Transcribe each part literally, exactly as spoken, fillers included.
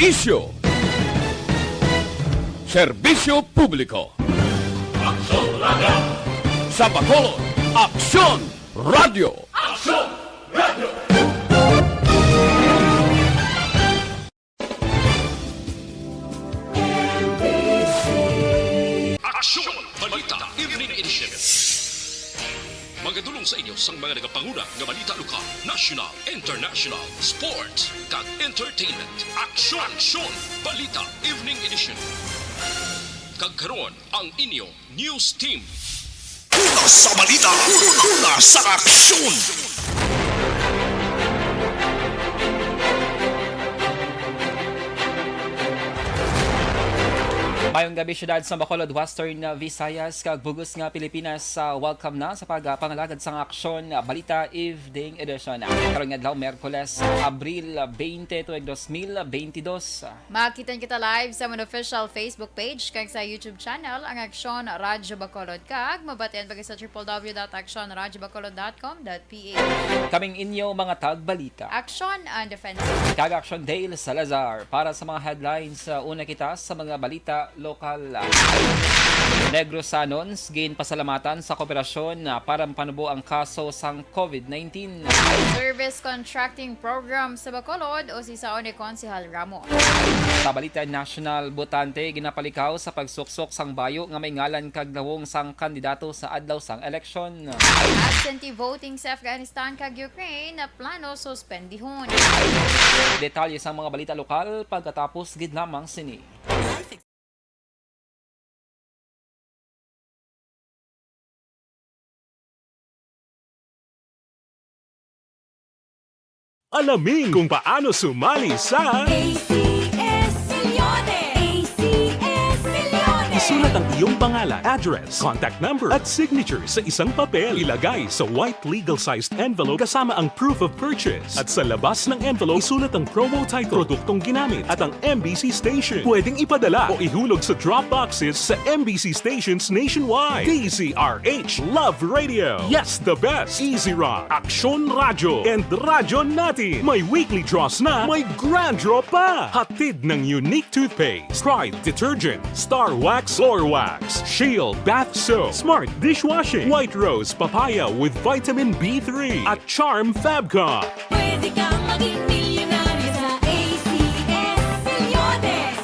Isyu. Serbisyo publiko. Aksyon Radio. Sa Bacolod, Aksyon Radio. Aksyon Radio. Aksyon Balita Evening Edition. Magadulong sa inyo sang mga nagapanguna nga balita lokal, national, international, sports, kag entertainment. Aksyon, Aksyon Balita Evening Edition. Kag karon, ang inyo news team. Una sa balita, una sa aksyon. Mayong gabi, syudad sa Bacolod, Western Visayas, kag bug-os nga Pilipinas. Ah, welcome na sa pagpangalagad sang Aksyon Balita Evening Edition. Karong adlaw, Miyerkules, Abril twenty, tuig dos mil twenty-two. Makita kita live sa amon official Facebook page kag sa YouTube channel, ang Aksyon Radyo Bacolod, kag mabatian pa sa triple W dot aksyon radyo bacolod dot com dot P H. Kaming inyo mga tagbalita. Aksyon and Defense. Kag Aksyon Dale Salazar. Para sa mga headlines, uh, una kita sa mga balita lokal. Negrosanons ginpasalamatan sa kooperasyon, uh, para mapanubo ang kaso sang COVID nineteen. Service contracting program sa Bacolod, usisaon ni Konsehal Ramos. Sa balita nasyonal, botante ginapalikaw sa pagsuksok sang bayo nga may ngalan kag lawong sang kandidato sa adlaw sang eleksyon. Absentee voting sa Afghanistan kag Ukraine, plano suspendihon. Detalye sang mga balita lokal pagkatapos gid lamang sini. Alamin kung paano sumali sa A C S Millones. A C S Millones. Isulat ang iyong pangalan, address, contact number, at signature sa isang papel. Ilagay sa white legal-sized envelope kasama ang proof of purchase. At sa labas ng envelope, isulat ang promo title, produktong ginamit, at ang M B C station. Pwedeng ipadala o ihulog sa drop boxes sa M B C stations nationwide. D Z R H, Love Radio. Yes, the best. Easy Rock, Aksyon Radyo, and Radyo Natin. May weekly draws na, may grand draw pa. Hatid ng Unique Toothpaste, Pride Detergent, Star Wax Floor Wax, Shield Bath Soap, Smart Dishwashing, White Rose Papaya with Vitamin B three, at Charm Fabcon. Pwede kang maging milyonaryo sa A C S Millones.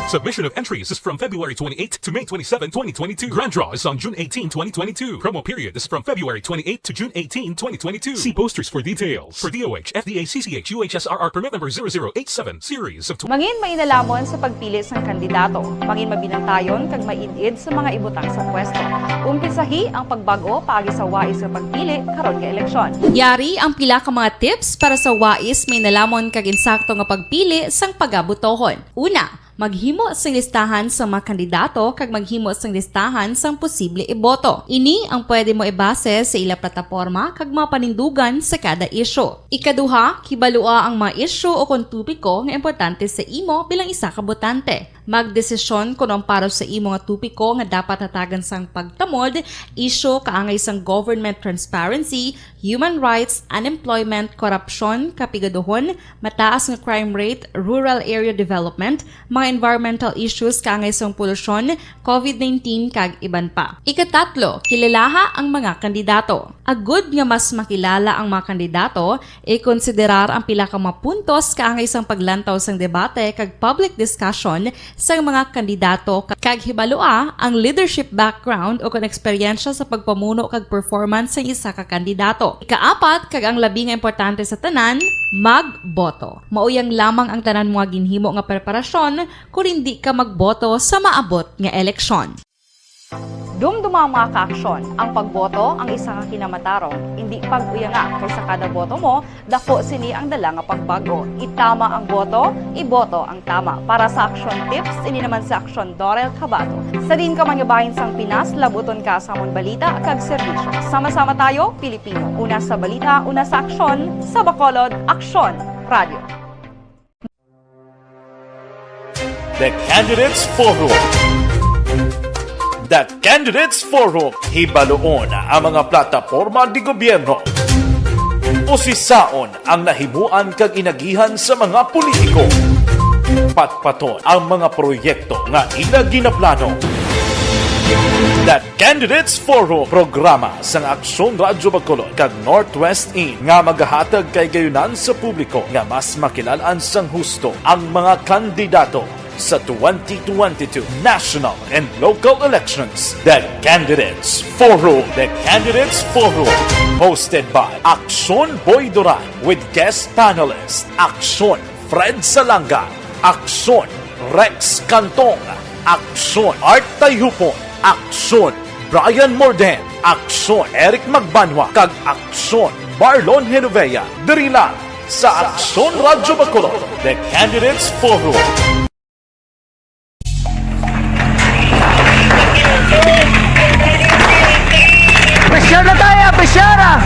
Submission of entries is from February twenty-eighth to May twenty-seven, twenty twenty-two. Grand draw is on June eighteen, twenty twenty-two. Promo period is from February twenty-eighth to June eighteen, twenty twenty-two. See posters for details. For D O H, F D A, C C H, U H S R R permit number zero zero eight seven, series of tw- Mangin mainalhamon sa pagpili sang kandidato. Mangin mabinantayon kag maid-id sa mga ibutang sa pwesto. Umpisahi ang pagbag-o paagi sa wais nga pagpili karon nga eleksyon. Yari ang pila ka mga tips para sa wais, mainalhamon kag insakto nga pagpili sang pagabotohon. Una, maghimo sing listahan sa mga kandidato kag maghimo sing listahan sang posible iboto. Ini ang pwede mo ibase sa ila plataporma kag mga panindugan sa kada isyu. Ikaduha, kibalua ang mga isyu o kon topiko nga importante sa imo bilang isa ka botante. Magdesisyon kon ang para sa imo nga topiko nga dapat hatagan sang pagtamod, isyu kaangay sang government transparency, human rights, unemployment, korupsyon, kapigaduhon, mataas nga crime rate, rural area development, mga environmental issues kaangay sang polusyon, COVID nineteen, kag iban pa. Ikatatlo, kilalaha ang mga kandidato. Agud nga mas makilala ang mga kandidato, ikonsiderar ang pila ka mga puntos kaangay sang paglantaw sang debate kag public discussion sang mga kandidato, kag hibalua ang leadership background o kon eksperyensya sa pagpamuno kag performance sang isa ka kandidato. Ikaapat, kag ang labi nga importante sa tanan, magboto. Mauyang lamang ang tanan mo nga ginhimo nga preparasyon kon indi ka magboto sa maabot nga eleksyon. Dumduma ang mga kaaksyon, ang pagboto ang isa ka kinamatarong, indi pag-uyanga, kay sa kada boto mo, dako sini ang dala nga pagbag-o. Itama ang boto, iboto ang tama. Para sa Aksyon Tips, ini naman si Aksyon Dorel Cabato. Sa diin ka man nga bahin sang Pinas, labuton ka sa amon balita kag serbisyo. Sama-sama tayo, Pilipino. Una sa balita, una sa aksyon, sa Bacolod, Aksyon Radio. The Candidates Forum. The Candidates Forum, hibaluon ang mga plataporma de gobyerno. Usisaon ang nahimuan kag inagihan sa mga politiko. Patpaton ang mga proyekto nga ila ginaplano. The Candidates Forum, programa sang Aksyon Radyo Bacolod kag Northwest In nga magahatag kahigayonan sa publiko nga mas makilalan sang husto ang mga kandidato sa twenty twenty-two national and local elections. The Candidates Forum. The Candidates Forum, hosted by Aksyon Boy Duran with guest panelist Aksyon Fred Salanga, Aksyon Rex Cantong, Aksyon Art Tayhupon, Aksyon Brian Morden, Aksyon Eric Magbanwa, kag Aksyon Marlon Genovea, diri lang sa Aksyon Radyo Bacolod, The Candidates Forum. Pressure na tayo, pressure ah!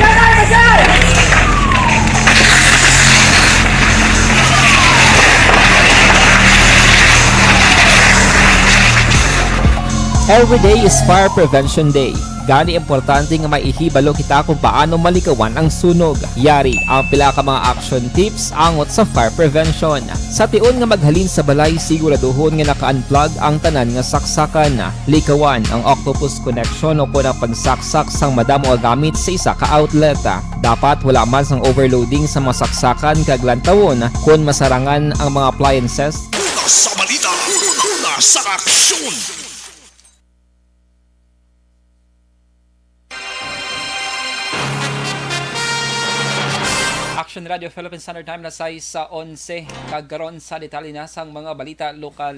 Every day is Fire Prevention Day. Gani, importante nga may ihibalo kita kung paano malikawan ang sunog. Yari ang pila ka mga action tips angot sa fire prevention. Sa tion nga maghalin sa balay, siguraduhon nga naka-unplug ang tanan nga saksakan. Likawan ang octopus connection o kon ang pagsaksak sang madamo nga gamit sa isa ka outlet. Dapat wala man sang overloading sa mga saksakan kag lantawon kon masarangan ang mga appliances. Una sa balita, una sa aksyon. Action Radio Philippine Standard Time na sais sa onse, kag karon sa detalye na sang mga balita lokal.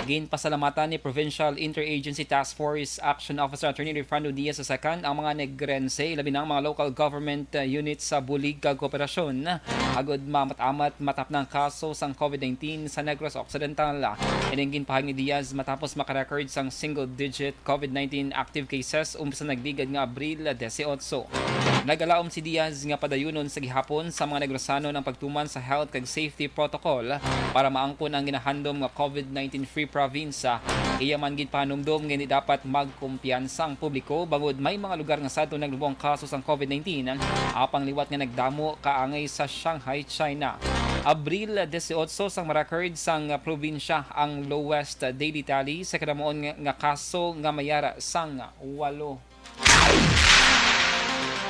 Ginpasalamatan ni Provincial Interagency Task Force Action Officer Attorney Rifrando Diaz the second ang mga Negrense, labi na ang mga local government, uh, units sa bulig kag kooperasyon, agud mamat-amat matapnang kaso sang COVID nineteen sa Negros Occidental. Ining ginpahayag ni Diaz matapos makarecord sang single-digit COVID nineteen active cases umpisa nagligad nga Abril dieciocho. Nagalaom si Diaz nga padayunon sa gihapon sa mga Negrosanon ang pagtuman sa health kag safety protocol para maangkon ang ginahandom nga COVID nineteen free province. Iya man ginpahanumdom nga hindi dapat magkumpiyansa ang publiko bangod may mga lugar nga sadto naglubong ang kaso sang COVID nineteen, apang liwat nga nagdamo kaangay sa Shanghai, China. Abril dieciocho sang ma-record sang probinsya ang lowest daily tally sa kadamuon nga, nga kaso nga may ara sang walo.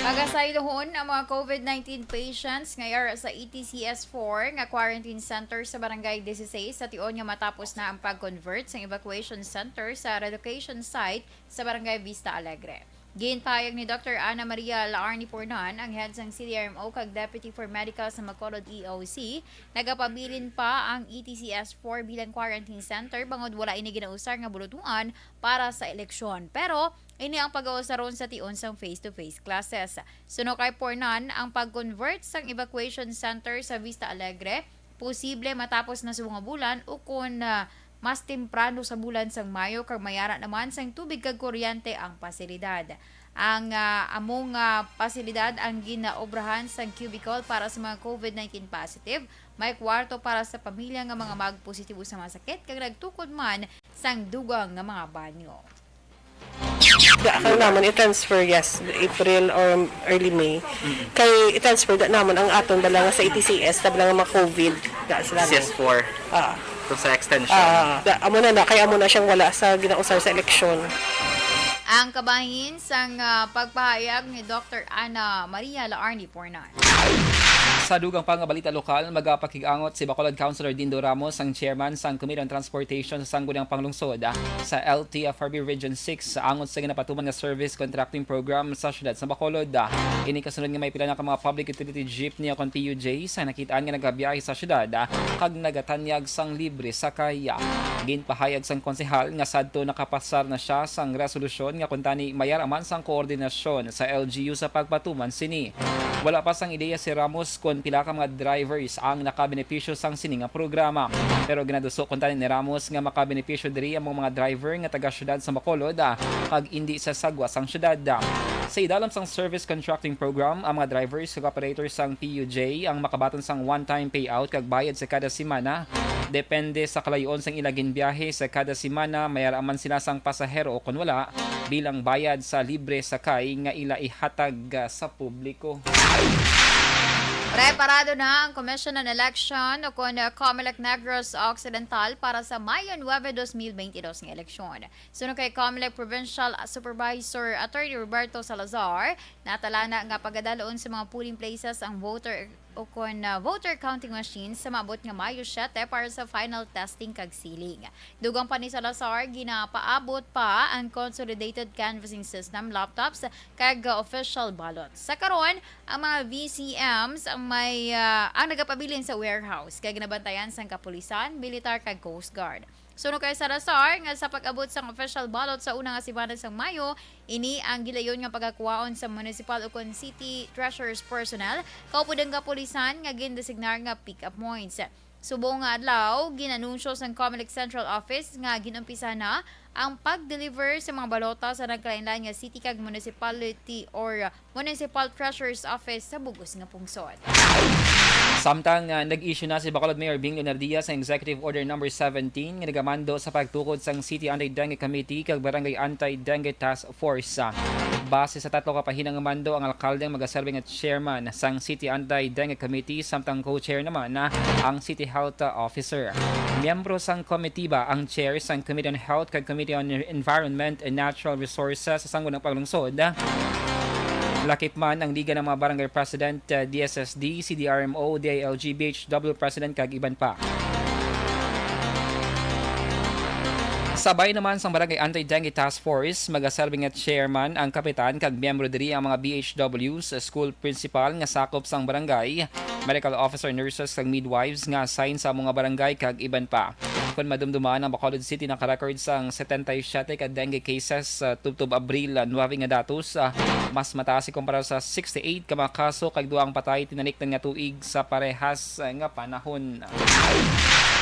Pagasayloon ang mga COVID nineteen patients nga yara sa E T C S four nga quarantine center sa Barangay dieciséis sa tion nga matapos na ang pag-convert sang evacuation center sa relocation site sa Barangay Vista Alegre. Ginpahayag ni Doctor Ana Maria Laarni Pornan, ang head sang C D R M O kag Deputy for Medical sa Bacolod E O C, nagapabilin pa ang E T C S four bilang quarantine center bangod wala ini ginausar nga bulutuan para sa eleksyon. Pero ini ang pag-ausaron sa tion sang face-to-face classes. Suno kay Pornan, ang pag-convert sang evacuation center sa Vista Alegre posible matapos na subong nga bulan ukon, ah, mas temprano sa bulan sang Mayo kag may ara naman sang tubig kag kuryente ang pasilidad. Ang, ah, amo nga pasilidad ang ginaobrahan sang cubicle para sa mga COVID nineteen positive, may kwarto para sa pamilya nga mga magpositibo sa mga sakit kag nagtukod man sang dugang nga mga banyo. Da, kay naman i-transfer, yes, April or early May. Kay i-transfer da naman ang aton bala nga sa E T C S, ta bala nga mga COVID, da sila ni. C S four. Ah. Ito sa extension. Ah, da, amo na na, kay amo na siyang wala sa ginausar sa eleksyon. Ang kabahin sang, ah, pagpahayag ni Doctor Ana Maria Laarni Pornan. Sa dugang pa nga balita lokal, magapakig-angot si Bacolod Councilor Dindo Ramos, ang chairman sang Committee on Transportation sa Sangguniang Panglungsod, ah, sa L T F R B Region six, angot sa ginapatuman nga service contracting program sa siyudad sa Bacolod. Ah, ini kasunod nga may pila na ka mga public utility jeepney o kon P U Js ang nakitaan nga nagabiyahe sa siyudad, ah, kag nagatanyag sang libre sakay. Ginpahayag sang konsehal nga sadto nakapasar na siya sang resolusyon nga kuntani may ara man sang koordinasyon sa L G U sa pagpatuman sini. Wala pa sang ideya si Ramos kon pila ka mga drivers ang nakabenepisyo sang sini nga programa. Pero ginaduso kuntani ni Ramos nga makabenepisyo diri ang mga driver nga taga-siyudad sa Bacolod, ah, kag indi sa sagwa sang siyudad. Sa idalom sang service contracting program, ang mga drivers kag operators sang P U J ang makabaton sang one-time payout kag bayad sa kada semana. Depende sa kalayoon sang ila ginbiyahe sa kada semana, may ara man sila sang pasahero o kon wala, bilang bayad sa libre sakay nga ila ihatag, ah, sa publiko. Preparado na ang Commission on Election o kon, uh, Comelec Negros Occidental para sa Mayo nuebe, dos mil benti dos nga eleksyon. Suno kay Comelec Provincial Supervisor Attorney Roberto Salazar, natala na nga pagadalon sa mga polling places ang voter o kon, uh, voter counting machines sa maabot nga Mayo siete para sa final testing kag sealing. Dugang pa ni Salazar, ginapaabot pa ang consolidated canvassing system, laptops, kag, uh, official ballots. Sa karon, ang mga V C Ms ang may, uh, ang nagapabilin sa warehouse kag ginabantayan sang kapulisan, militar kag Coast Guard. Suno kay Salazar nga sa pag-abot sang official ballot sa una nga semana sang Mayo, ini ang gilayon nga pagakwaon sa municipal ukon city treasurer's personnel, kaupod ang kapulisan nga gindesignar nga pick-up points. Subong nga adlaw, ginanunsyo sang Comelec Central Office nga ginumpisa na ang pag-deliver sa mga balota sa nagkalainlain nga city kag municipality or Municipal Treasurer's Office sa bug-os nga pungsod. Samtang, ah, nag-issue na si Bacolod Mayor Bing Leonardia sa Executive Order Number seventeen nga nagamando sa pagtukod sang City Anti-Dengue Committee kag Barangay Anti-Dengue Task Force. Base sa tatlo ka pahinang mando, ang alkalde ang magaserbi nga chairman sang City Anti-Dengue Committee, samtang co-chair naman na ang City Health Officer. Miyembro sang komitiba ang chair sang Committee on Health kag Committee on Environment and Natural Resources sa Sangguniang Panglungsod. Lakip man ang Liga ng mga Barangay President, uh, D S S D, C D R M O, D I L G, B H W President, kag iban pa. Sabay naman sang Barangay Anti-Dengue Task Force, magaserbi nga chairman ang kapitan kag miyembro diri ang mga B H Ws, school principal nga sakop sang barangay, medical officer, nurses, kag midwives nga assign sa mga barangay, kag iban pa. Kon madumduman, ang Bacolod City naka-record sang setenta y siete ka dengue cases sa tubtob Abril, ah, nuebe nga datos. Ah, mas mataas ikumpara sa sixty-eight ka mga kaso kag duha ang patay tinalikdan nga tuig sa parehas, ah, nga panahon.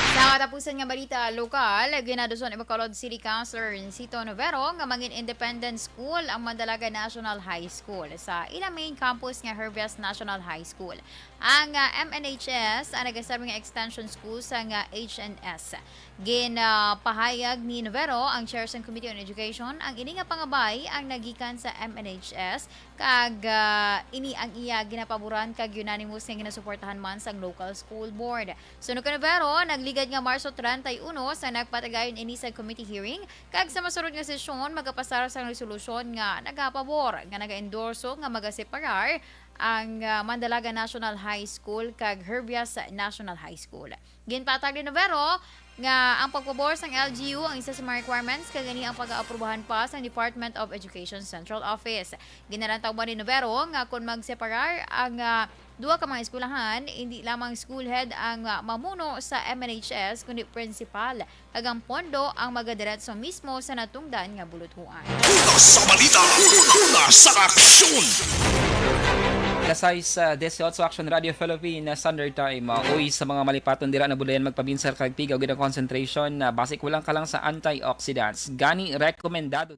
Sa katapusan nga balita lokal, ginaduson ni Bacolod City Councilor Rencito Novero nga mangin independent school ang Mandalaga National High School sa ila main campus nga Herbias National High School. Ang, ah, M N H S ang nagaserbi nga extension school sang, ah, H N S. Ginapahayag ni Novero, ang chair sang Committee on Education, ang ini nga pangabay ang nagikan sa M N H S kag, ah, ini ang iya ginapaboran kag unanimous nga ginasuportahan man sang local school board. Suno kay Novero, nagligad nga Marso treinta y uno sa nagpatigayon ini sa committee hearing, kag sa masunod nga sesyon magapasar sang resolusyon nga nagapabor nga nagaendorso nga magaseparar ang, ah, Mandalaga National High School kag Herbias National High School. Ginpatag ni Novero nga ang pagpabor sang L G U ang isa sa mga requirements kag ini ang pag-aaprubahan pa sang Department of Education Central Office. Ginalantaw man ni Novero nga kon magseparar ang, ah, duha ka mga eskwelahan, indi lamang school head ang, ah, mamuno sa M N H S, kundi principal, kag ang pondo ang magadiretso mismo sa natungdan nga buluthuan. Una sa balita, una sa aksyon. Alas sais, ah, dieciocho, Action Radio Philippines Standard Time. Ah, uy, sa mga malipaton dira nabudlayan magpabinsar kag pigaw gid ang concentration, ah, basi kulang ka lang sa antioxidants. Gani, rekomendado.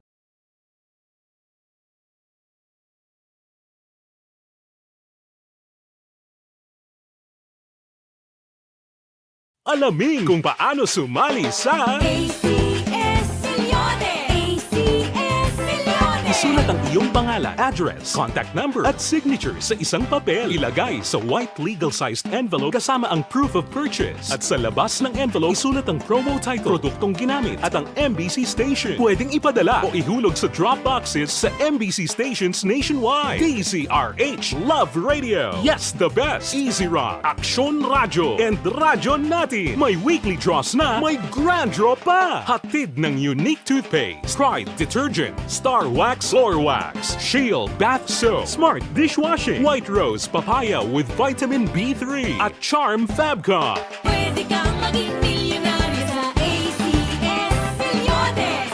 Alamin kung paano sumali sa A C S Millones. A C S Millones. Isulat ang iyong pangalan, address, contact number, at signature sa isang papel. Ilagay sa white legal-sized envelope kasama ang proof of purchase. At sa labas ng envelope, isulat ang promo title, produktong ginamit, at ang M B C station. Pwedeng ipadala o ihulog sa drop boxes sa M B C stations nationwide. D Z R H Love Radio. Yes, the best. Easy Rock, Aksyon Radyo, and Radyo Natin. May weekly draws na, may grand draw pa. Hatid ng Unique Toothpaste, Pride Detergent, Star Wax, Floor Wax, Shield Bath Soap, Smart Dishwashing, White Rose Papaya with Vitamin B three, at Charm Fabcon. Pwede kang maging milyonaryo sa A C S Millones.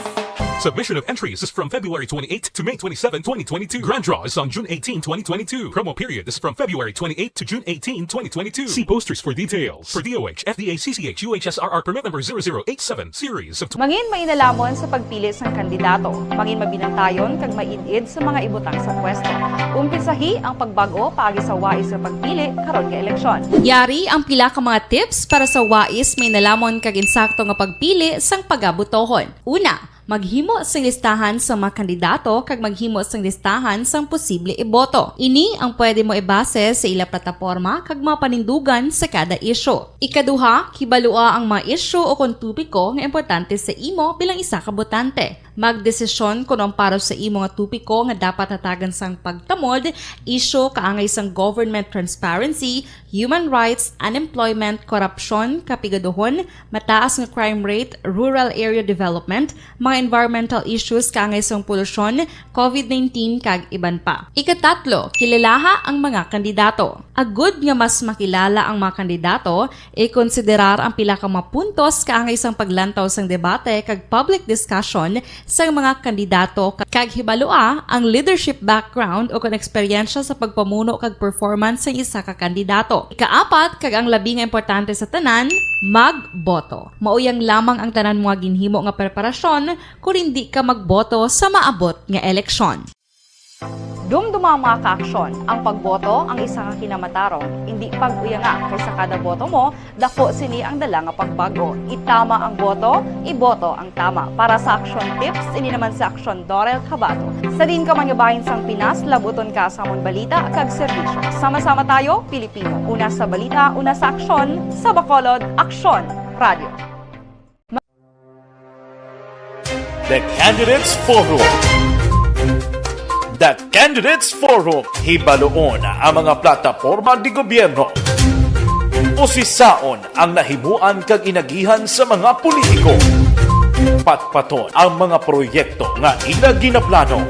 Submission of entries is from February twenty-eighth to May twenty-seven, twenty twenty-two. Grand draw is on June eighteen, twenty twenty-two. Promo period is from February twenty-eighth to June eighteen, twenty twenty-two. See posters for details. For D O H, F D A, C C H, U H S R R permit number zero zero eight seven, series of Mangin mainalhamon sa pagpili sang kandidato. Mangin mabinantayon kag maid-id sa mga ibutang sa pwesto. Umpisahi ang pagbag-o paagi sa wais nga pagpili karon nga eleksyon. Yari ang pila ka mga tips para sa wais, mainalhamon kag insakto nga pagpili sang pagabutohon. Una, Maghimo sing listahan sa mga kandidato kag maghimo sing listahan sang posible iboto. Ini ang pwede mo ibase sa ila plataporma kag mga panindugan sa kada isyu. Ikaduha, hibalua ang mga isyu o kon topiko nga importante sa imo bilang isa ka botante. Magdesisyon kon ang para sa imo nga topiko nga dapat hatagan sang pagtamod, isyu kaangay sang government transparency, human rights, unemployment, korupsyon, kapigaduhon, mataas nga crime rate, rural area development, mga environmental issues kaangay sang polusyon, covid nineteen, kag iban pa. Ikatatlo, kilalaha ang mga kandidato. Agud nga mas makilala ang mga kandidato, ikonsiderar ang pila ka mga puntos kaangay sang paglantaw sang debate kag public discussion sang mga kandidato kag hibalua ang leadership background o kon eksperyensya sa pagpamuno kag performance sang isa ka kandidato. Ikaapat, kag ang labi nga importante sa tanan, magboto. Mao yang lamang ang tanan mga ginhimo nga preparasyon kon hindi ka magboto sa maabot nga eleksyon. Dumduma ang mga kaaksyon. Ang pagboto ang isa ka kinamatarong, indi pag-uyanga, kay sa kada boto mo, dako sini ang dala nga pagbag-o. Itama ang boto, iboto ang tama. Para sa Aksyon Tips, ini naman si Aksyon Dorel Cabato. Sa diin ka man nga bahin sang Pinas, labuton ka sa amon balita kag serbisyo. Sama-sama tayo, Pilipino. Una sa balita, una sa aksyon, sa Bacolod, Aksyon Radio. The Candidates Forum. The Candidates Forum, hibaluon ang mga plataporma de gobyerno. Usisaon ang nahimuan kag inagihan sa mga politiko. Patpaton ang mga proyekto nga ila ginaplano.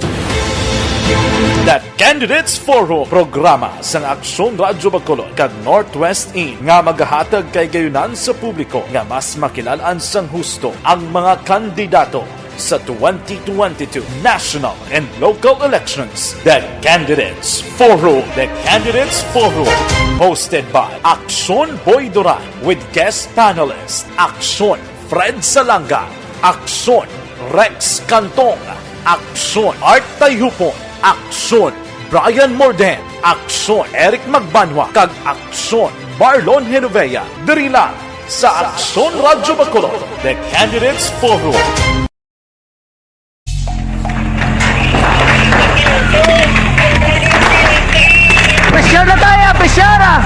The Candidates Forum, programa sang Aksyon Radyo Bacolod kag Northwest In nga magahatag kahigayonan sa publiko nga mas makilalaan sang husto ang mga kandidato sa twenty twenty-two national and local elections. The Candidates Forum. The Candidates Forum, hosted by Aksyon Boy Duran with guest panelist Aksyon Fred Salanga, Aksyon Rex Cantong, Aksyon Art Tayhupon, Aksyon Brian Morden, Aksyon Eric Magbanwa, kag Aksyon Marlon Genovea. Diri lang sa Aksyon Radyo Bacolod, The Candidates Forum. Pressure na tayo, pressure ah!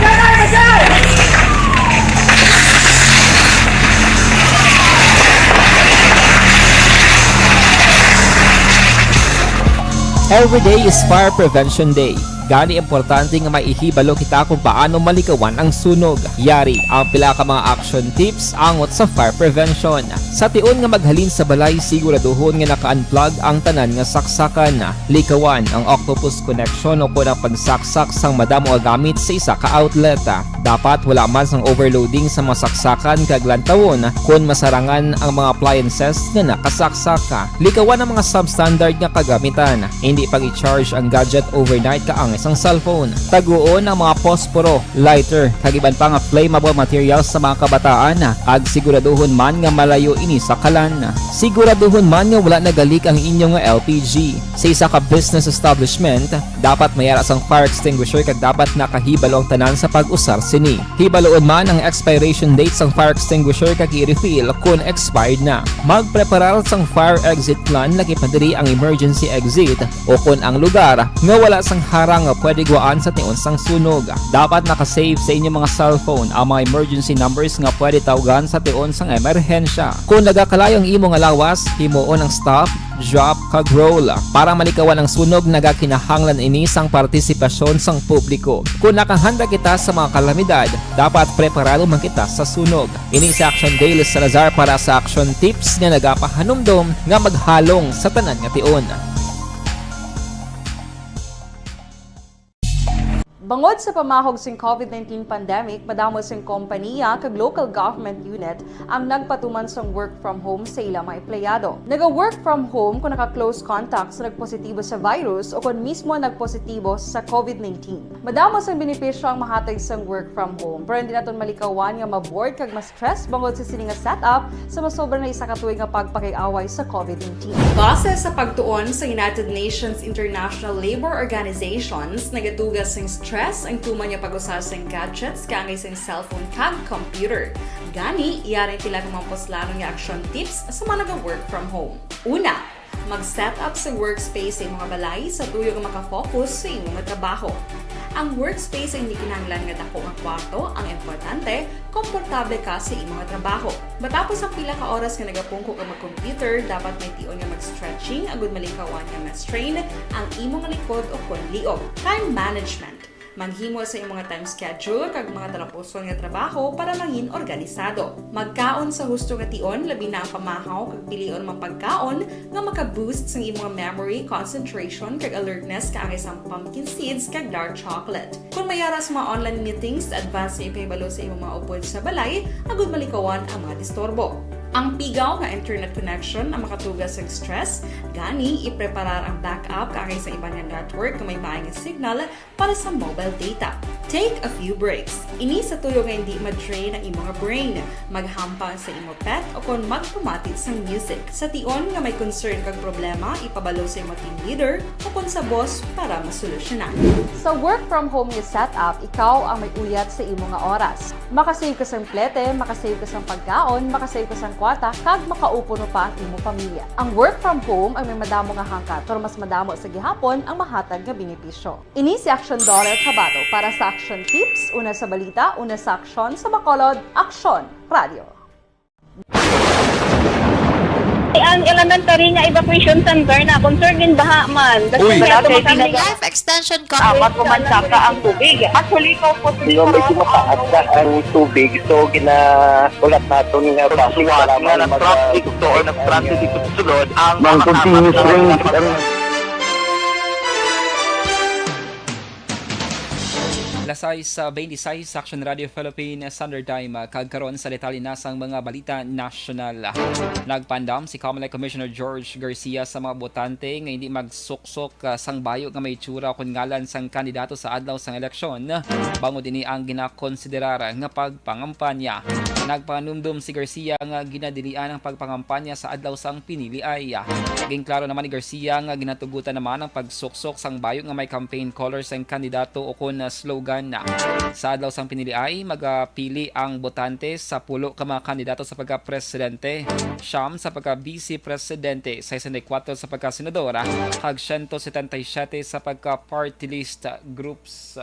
Every day is Fire Prevention Day. Gani, importante nga may ihibalo kita kung paano malikawan ang sunog. Yari ang pila ka mga action tips angot sa fire prevention. Sa tion nga maghalin sa balay, siguraduhon nga naka-unplug ang tanan nga saksakan. Likawan ang octopus connection o kon ang pagsaksak sang madamo nga gamit sa isa ka outlet. Dapat wala man sang overloading sa mga saksakan kag lantawon kon masarangan ang mga appliances nga nakasaksak. Likawan ang mga substandard nga kagamitan. Hindi pag-i-charge ang gadget overnight kaangay sang cellphone. Taguon ang mga posporo, lighter, kag iban pa nga flammable materials sa mga kabataan, kag siguraduhon man nga malayo ini sa kalan. Siguraduhon man nga wala nagalik ang inyo nga L P G. Sa isa ka business establishment, dapat may ara sang fire extinguisher kag dapat nakahibalo ang tanan sa pag-usar sini. Hibaluon man ang expiration date sang fire extinguisher kag i-refill kon expired na. Magpreparar sang fire exit plan, lakip na diri ang emergency exit o kon ang lugar nga wala sang harang nga pwede guwaan sa tion sang sunog. Dapat naka-save sa inyo mga cellphone ang mga emergency numbers nga pwede tawgan sa tion sang emerhensya. Kon nagakalayo ang imo nga lawas, himuon ang stop, drop, kag roll. Para malikawan ang sunog, nagakinahanglan ini sang partisipasyon sang publiko. Kon nakahanda kita sa mga kalamidad, dapat preparado man kita sa sunog. Ini si Action Dale Salazar para sa Action Tips nga nagapahanumdom nga maghalong sa tanan nga tion. Bangod sa pamahog sing covid nineteen pandemic, madamo sing kompaniya kag local government unit ang nagpatuman sang work from home sa ila mga empleyado. Naga-work from home kung naka-close contact sa nagpositibo sa virus o kon mismo nagpositibo sa covid nineteen. Madamo sang benepisyo ang mahatag sang work from home, pero hindi naton malikawan nga ma-bored kag ma-stress bangod sa sini nga setup sa masobra na isa ka tuig nga pagpakig-away sa covid nineteen. Base sa pagtuon sa United Nations International Labour Organizations, nagaduga sing stress Ang tuman nga pag-usar sang gadgets kaangay sang cellphone kag computer. Gani, yari ang pila ka mga puslanon nga action tips sa mga naga-work from home. Una, mag-set up sa workspace sa imong balay sa tuyo nga makafocus sa imong trabaho. Ang workspace ay hindi kinahanglan nga dako nga kwarto, ang importante, komportable ka sa imong trabaho. Matapos ang pila ka oras nga nagapungko ka mag-computer, dapat may tion nga mag-stretching agud malikawan nga ma-strain ang imong likod o kon liog. Time management. Maghimo sa imong time schedule kag mga talapuson nga trabaho para mangin organisado. Magkaon sa husto nga tion, labi na ang pamahaw kag pilion mga pagkaon nga maka-boost sang imong memory, concentration, kag alertness kaangay sang pumpkin seeds kag dark chocolate. Kung may ara sa mga online meetings, advance na ipahibalo sa imong mga upod sa balay agud malikawan ang mga disturbo. Ang pigaw nga internet connection ang makatuga sa stress, gani ipreparar ang backup kaangay sa iban nga network nga may maay nga signal para sa mobile data. Take a few breaks. Ini sa tuyo nga hindi ma-drain ang imong brain. Maghampang sa imong pet o kon magpamati sang music. Sa tion nga may concern kag problema, ipabalo sa imong team leader o kon sa boss para masolusyonan. Sa work from home nga setup, ikaw ang may uyat sa imo nga oras. Makasave ka sang plete, makasave ka sang pagkaon, makasave ka sang kwarta, kag makaupo pa ang imo pamilya. Ang work from home ang may madamo nga hangkat, pero mas madamo sa gihapon ang mahatag nga benepisyo. Ini si Action Dorer Chavado para sa Action Tips, una sa balita, una sa aksyon, sa Bacolod, Aksyon Radio. Ang elementary nga evacuation center na kung sir ginbaha man. Uy! Life extension. Apat ko man saka ang tubig. Actually, ko po. Medyo mataas na ang tubig, so ginahulat naton nga bus nga nag-traffic to or nag-traffic ito sulod ang mga continuous rain. Alas sais, ah, twenty-sais, Action Radio Philippine Standard Time, ah, kag karon sa detalye na sang mga balita nasyonal. Nagpaandam si Comelec Commissioner George Garcia sa mga botante nga hindi magsuksok, ah, sang bayo nga may itsura kon ngalan sang kandidato sa adlaw sang eleksyon, bangod ini ang ginakonsiderar nga pagpangampanya. Nagpanumdom si Garcia nga ginadilian ang pagpangampanya sa adlaw sang piniliay. Ginklaro naman ni Garcia nga ginatugutan naman ang pagsuksok sang bayo nga may campaign color sang kandidato o kon slogan. Sa adlaw sang piniliay, magapili ang botante sa pulo ka mga kandidato sa pagka-presidente, siyam sa pagka-vice presidente, sesenta y cuatro sa pagka-senadora, kag siyento setenta y siyete sa pagka-party list groups.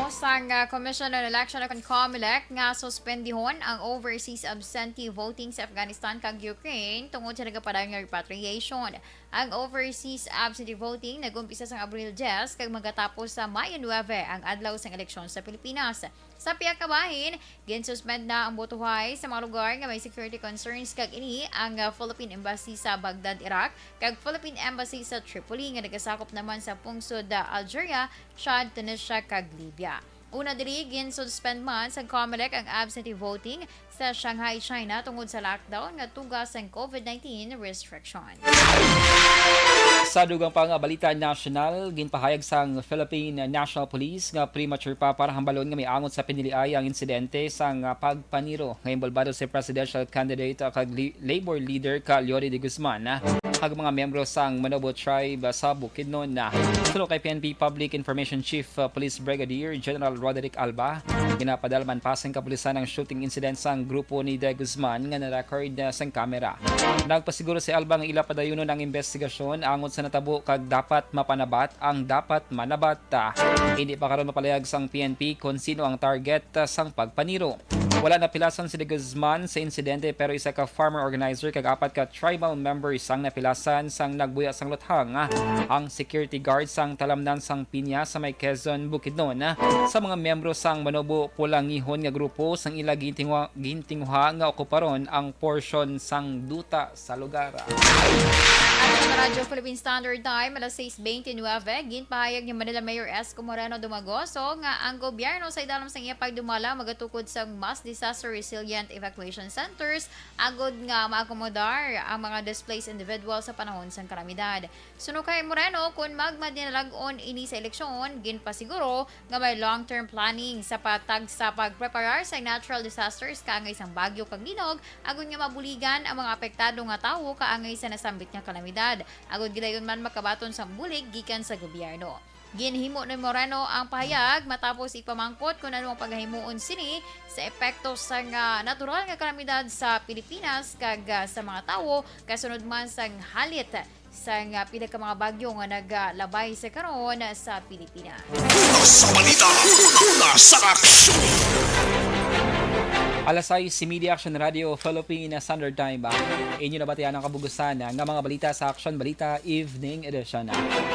Sang, ah, Commission on Election o kon Comelec nga suspendihon ang overseas absentee voting sa Afghanistan kag Ukraine tungod sa nagapadayon nga repatriation. Ang overseas absentee voting nag-umpisa sang Abril diyes kag magatapos sa Mayo nuebe ang adlaw sang eleksyon sa Pilipinas. Sa pihak ka bahin, ginsuspend na ang botohay sa mga lugar nga may security concerns, kag ini ang, ah, Philippine Embassy sa Baghdad, Iraq, kag Philippine Embassy sa Tripoli nga nagasakop naman sa pungsod, ah, Algeria, Chad, Tunisia, kag Libya. Una diri, ginsuspend man sa Comelec ang absentee voting sa Shanghai, China, tungod sa lockdown nga tuga sang COVID nineteen restriction. Sa dugang pa nga balita nasyonal, ginpahayag sang Philippine National Police nga premature pa para hambalon nga may angot sa piniliay ang insidente sang pagpaniro nga inbolbado si presidential candidate kag li-, Labor leader ka Leonie de Guzman kag mga miyembro sang Manobo Tribe sa Bukidnon. Suno kay P N P Public Information Chief, uh, Police Brigadier General Roderick Alba, ginapadalman pa sang kapulisan ang shooting incident sang grupo ni De Guzman nga na-record, uh, sang kamera. Nagpasiguro si Alba nga ila padayunon ang investigasyon angot sa natabo kag dapat mapanabat ang dapat manabat. Hindi pa karon mapalayag sang P N P kon sino ang target, uh, sang pagpaniro. Wala napilasan si De Guzman sa insidente, pero isa ka farmer organizer kag apat ka tribal members ang napilasan sang nagbuya sang luthang. Ang security guard sang talamnan sang Piña sa may Quezon, Bukidnon, sa mga miyembro sang Manobo Pulangihon nga grupo sang ila gintinguha, gintinguha nga okuparon ang porsyon sang duta sa lugar. Alang sa Radyo Philippine Standard Time, alas sais twenty-nine, ginpahayag ni Manila Mayor Esco Moreno Dumagoso nga ang gobyerno sa idalom sang iya pagdumala magatukod sa mas disaster resilient evacuation centers agud nga maakomodar ang mga displaced individual sa panahon sang kalamidad. Suno kay Moreno, kun magmadinalag-on ini sa eleksyon, ginpasiguro nga may long-term planning sa patag sa pagpreparar sa natural disasters kaangay sang bagyo kag linog, agud nga mabuligan ang mga apektado nga tawo kaangay sa nasambit nga kalamidad, agud gidayon man makabaton sang bulig gikan sa gobyerno. Ginhimo ni Moreno ang pahayag matapos ipamangkot kung ano ang pagahimuon sini sa epekto sang natural nga kalamidad sa Pilipinas kag, ah, sa mga tawo kasunod man sang halit sang, ah, pila ka mga bagyo nga nagalabay sa karon sa Pilipinas. Una sa balita, una sa aksyon. Alas sais y media, Aksyon Radio Philippine Standard Time. Inyo nabatian ang kabugusan nga mga balita sa Aksyon Balita Evening Edition.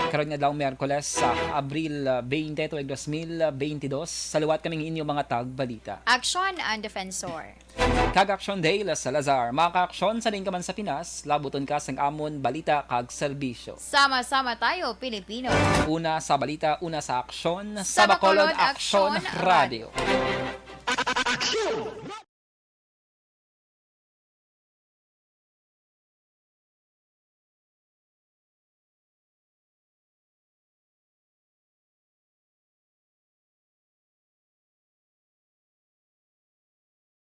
Karon nga adlaw, Miyerkules, sa Abril twenty, tuig dos mil twenty-two, sa liwat kami ang inyo mga tagbalita. Aksyon ang Defensor. Kag Aksyon Dale Salazar, mga kaaksyon sa diin ka man sa Pinas, labuton ka sang amon balita kag serbisyo. Sama-sama tayo, Pilipino. Una sa balita, una sa aksyon, Sa sa Bacolod Bacolod Aksyon Aksyon Radio.